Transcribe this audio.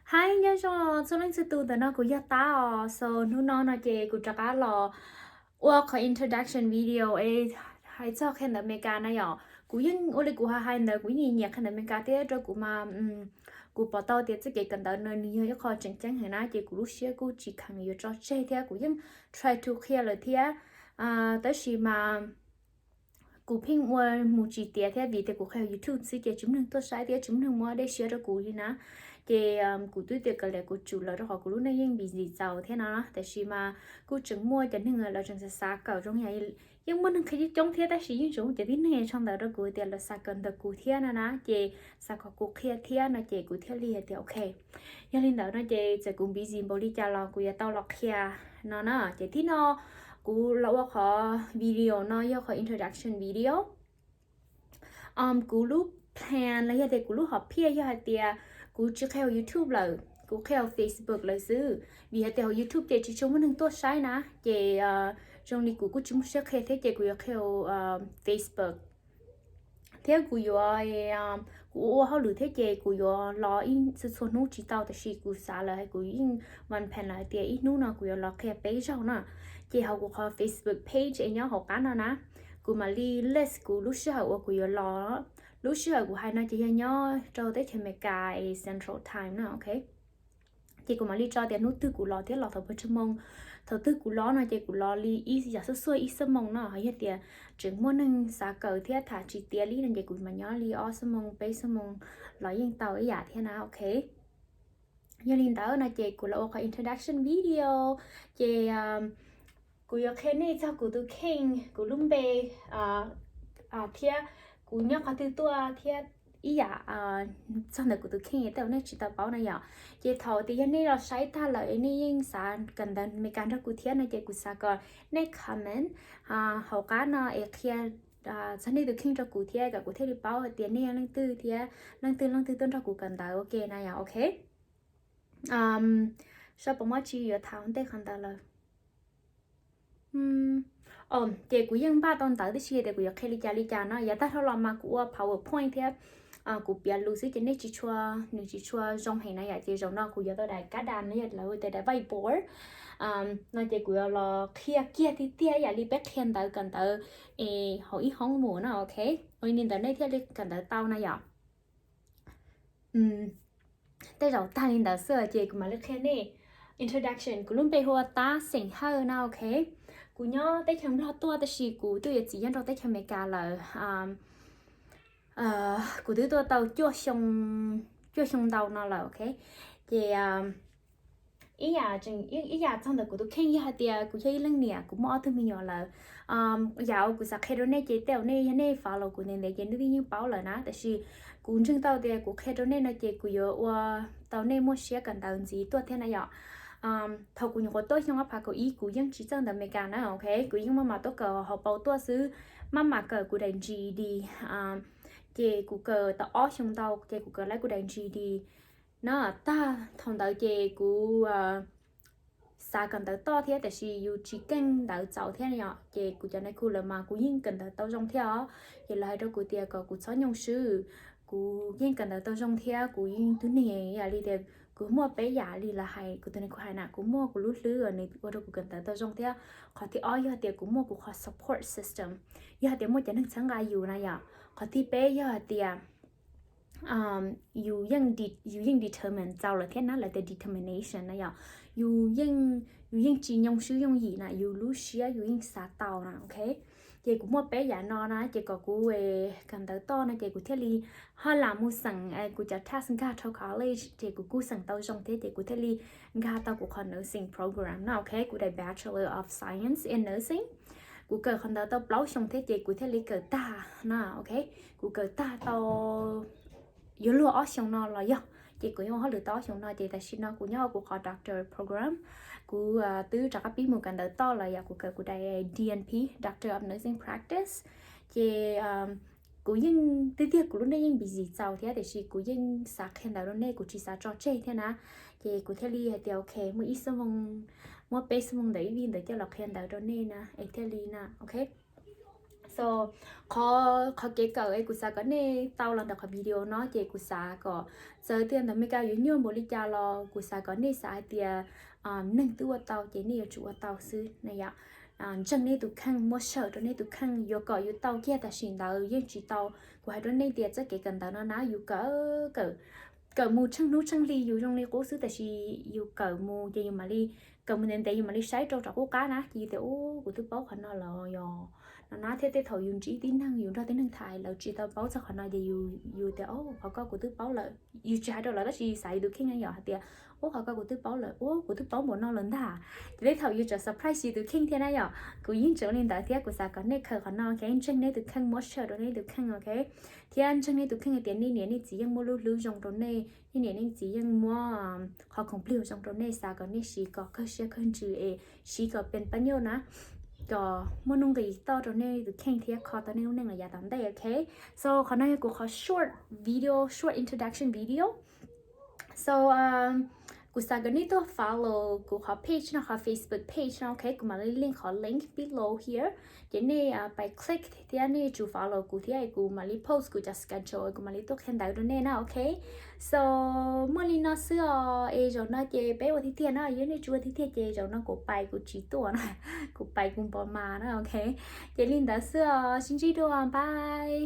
Hi, nyob zoo txhua leej txhua tus, ntawm no kuv yog Tab os. So hnub no no ces kuv rov qab los ua qhov introduction video es hais txog qhia ntawv Amelikas na yom. Kuv yeej ua li kuv hais hais ntawd, kuv yeej nyiam qhia ntawv Amelikas thiab, rau kuv mas kuv pom tau tias txoj kev kawm ntawv no nws yog ib qho tseem ceeb heev na, ces kuv lub siab kuj tsis kheev yuav tso tseg thiab kuv yeej try to qhia lawm thiab. Tab sis mas kuv pheej ua mus tsis tiav thiab, vim tias kuv qhia hauv YouTube xwb ces tsis muaj neeg tuaj saib thiab tsis muaj neeg muab dej siab rau kuv li na. Ces kuv twb tias kav liam kuv tsum lawm rau qhov kuv lub neej yeej busy txaus thiab no, tab sis mas kuj tseem muaj cov neeg lawv tseem xav xav kawm zoo yam, yeej muaj neeg qhia coob coob thiab, tab sis yeej tseem muaj cov tib neeg sau ntawv rau kuv tias lawv xav kawm ntawm kuv thiab no na, ces xav kom kuv qhia thiab no ces kuv thiaj li hais tias ok. Yog li ntawd no ces txawm kuv busy npaum li cas los kuv yuav tau los qhia no na. Ces tib no kuv los ua qhov video no yog qhov introduction video. Kuv lub plan los yog tias kuv lub hom phiaj yog hais tias kuv tsis qhia hauv YouTube lawm, kuv qhia hauv Facebook lawm xwb, vim hais tias hauv YouTube ces tsis tshua muaj neeg tuaj saib na, ces zoo li kuv kuj tsis muaj siab qhia thiab ces kuv yuav qhia hauv Facebook. Thiab kuv yuav, kuv ua ua hauj lwm thiab ces kuv yuav los ib txhua txhua hnub tsis tau, tab sis kuv xav lawm, kuv yeej ua plan lawm hais tias ib hnub no kuv yuav los qhia peb zaug na. Ces hauv kuv qhov Facebook page es nyob hauv qab no na, kuv mam li list kuv lub sij hawm uas kuv yuav los. Lub sij hawm kuv hais no ces yog nyob rau teb chaws Amelikas es Central Time na, ok. Ces kuv mam li tso tias hnub twg kuv los thiab los thaum pawg tsawg moo. Thaum twg kuv los no ces kuv los li ib yam xuaj xuaj ib xuab moos no, ho yog tias tseem muaj neeg xav kawm thiab tham tsis tiav li no ces kuv mam nyob li ob xuab moos peb xuab moos los yeej tau ib yam thiab na, ok. Yog li ntawd no ces kuv los ua qhov introduction video, ces kuv yuav qhia nej txog kuv tus kheej, kuv lub npe thiab kuv nyob qhov twg tuaj thiab ib yam txog ntawm kuv tus kheej tej uas nej tsis tau paub na yom. Ces thaum tias yog nej los saib tag lawm es nej yeej xav kawm ntawv Amelikas nrog kuv thiab no ces kuv xav kom nej comment hauv qab no es qhia txog nej tus kheej rau kuv thiab kom kuv thiaj li paub hais tias nej yog leej twg thiab leej twg leej twg tuaj nrog kuv kawm ntawv, ok na yom, ok. Saib puas muaj tsis yuav tham ua ntej qhov ntawd lawm. Ces kuv yeej npaj tau ntawv tib si tias kuv yuav qhia li cas li cas no, yav tag dhau los mas kuv ua PowerPoint thiab kuv piav lus xwb ces nej tsis tshua, nws tsis tshua zoo heev na yom. Ces zaum no kuv yuav tau daim kab das no yog lawv tias daim whiteboard no ces kuv yuav los qhia kiag tiag tiag yam li peb qhia ntawv kawm ntawv es hauv ib hoob mus no, ok. Ua li ntawd nej thiaj li kawm ntawv tau na yom. Tej zaum tag li ntawd xwb ces kuv mam li qhia nej. Introduction, kuv lub npe hu ua Tab xeem Hawj no, ok. Kuv nyob teb chaws Nplog tuaj tab sis kuv twb yuav txiv nyob rau teb chaws Amelikas lawm. Kuv twb tuaj tau cuaj xyoo, cuaj xyoo ntau no lawm, ok. Ces ib yam, ib yam txog ntawm kuv tus kheej yog hais tias kuv yog ib leej niam, kuv muaj ob tug me nyuam lawm. Yam uas kuv xav qhia rau nej ces tej uas nej yog nej follow kuv ntev ntev ces nej twb yeej paub lawm na, tab sis kuv ntseeg tau tias kuv qhia rau nej no ces kuv yuav ua tau nej muaj siab kawm ntawv ntxiv tuaj thiab na yom. Thaum kuv nyuam qhuav tuaj xyoo ob phav kaum ib kuv yeej tsis txawj ntawv Amelikas na, ok. Kuv yeej maj mam tuaj kawm hauv paus tuaj xwb, maj mam kawm kuv daim GED. Ces kuv kawm tau ob xyoo ntau ces kuv kawm laib kuv daim GED no. Tag thaum ntawd ces kuv xav kawm ntawv toj thiab tab sis yus tsis keej ntawv txaus thiab yom, ces kuv cov nais khu lawm mas kuv yeej kawm ntawv tau zoo thiab os. Ces lawv hais rau kuv tias kom kuv txhob nyoo swb, kuv yeej kawm ntawv tau zoo thiab kuv yeej tug neeg yam li tias kuv muaj peb yam li lawv hais, kuv tus nais khu hais na, kuv muaj kuv lub hlwb uas nws ua rau kuv kawm ntawv tau zoo thiab. Qhov thib ob yog tias kuv muaj kuv qhov support system, yog hais tias muaj cov neeg txhawb nqa yus na yom. Qhov thib peb yog hais tias yus yeej determine txaus lawm thiab na, lawv tias determination na yom. Yus yeej, yus yeej tsis nyoo swb yooj yim na, yus lub siab yus yeej xav tau na, ok. Ces kuv muaj peb yam no na ces kom kuv kawm ntawv toj no ces kuv thiaj li ho lam mus xeem kuv cov test nkag rau college ces kuv kuj xeem tau zoo thiab ces kuv thiaj li nkag tau kuv qhov nursing program no, ok, kuv daim Bachelor of Science in Nursing. Kuv kawm qhov ntawd tau plaub xyoo thiab ces kuv thiaj li kawm tag na, ok. Kuv kawm tag tau yuav luag ob xyoo no los yog, ces kuv yeej ua hauj lwm tau ob xyoo no ces tam sim no kuv nyob hauv kuv qhov doctor program. Kuv twb rov qab pib mus kawm ntawv toj lawm yom, kuv kawm kuv daim DNP, Doctor of Nursing Practice. Ces kuv yeej, tiag tiag kuv lub neej yeej busy txaus thiab tiam sis kuv yeej xav qhia ntawv rau nej, kuv tsis xav tso tseg thiab na. Ces kuv thiaj li hais tias ok, muaj ib xuab moos, muab peb xuab moos ntawm ib vij ntawd coj los qhia ntawv rau nej na es thiaj li na, ok. So qhov, qhov kev kawm es kuv xav kom nej tau los ntawm qhov video no ces kuv xav kom txawm tias ntawm Meskas yuav nyuaj npaum li cas los kuv xav kom nej xav hais tias neeg twb ua tau ces nej yuav tsum ua tau xwb na yom. Ntseeg nej tus kheej, muab sawm rau nej tus kheej, yuav kom yus tau kiag tam sim ntawd yeej tsis tau. Kuv hais rau nej tias txoj kev kawm ntawv no na yus kawm, kawm, kawm mus tsheej hnub tsheej hli yus zoo li qub xwb, tab sis yus kawm mus ces yus mam li, kawm mus ntev ntev yus mam li saib rau tom qub qab na ces yus tias ub kuv twb paub qhov no lawm yog no na. Thiab tej thaum yus ntsib tib neeg, yus nrog tib neeg tham lawv tsis tau paub txog qhov no ces yus, yus tias ub qhov ko kuv twb paub lawm. Yus tsis hais rau lawv tab sis yus xav yus tus kheej na yom, hais tias ub qhov ko kuv twb paub lawm, ub kuv twb paub npaum no lawm ntag. Ces tej thaum yus tseem surprise yus tus kheej thiab na yom. Kuv yeej tseem ua li ntawd thiab kuv xav kom nej khaws qhov no, ok, ntseeg nej tus kheej, muab sawm rau nej tus kheej, ok. Thiab ntseeg nej tus kheej hais tias nej niam nej txiv yeej muab lub hlwb zoo rau nej, nej niam nej txiv yeej muab qhov khoom plig zoo rau nej, xav kom nej siv kom kawg siab kawg ntsws es siv kom pes pab nyuj na, kom muaj nuj nqis toj rau nej tus kheej thiab kho tau nej lub neej los yav tom ntej, ok. So qhov no yog kuv qhov short video, short introduction video. So kuv xav kom nej tuaj follow kuv qhov page no, qhov Facebook page no, ok, kuv mam li link qhov link below here. Ces nej pais click thiab nej tsum follow kuv thiab kuv mam li post kuv cov schedule, kuv mam li tuaj qhia ntawv rau nej na, ok. So muaj li no xwb os, es zaum no ces peb ua tiag tiag na, yog nej tsis ua tiag tiag ces zaum no kuv pais kuv tsis tuaj na, kuv pais kuv npam mas na, ok. Ces li ntawd xwb os, sib ntsib dua, bye.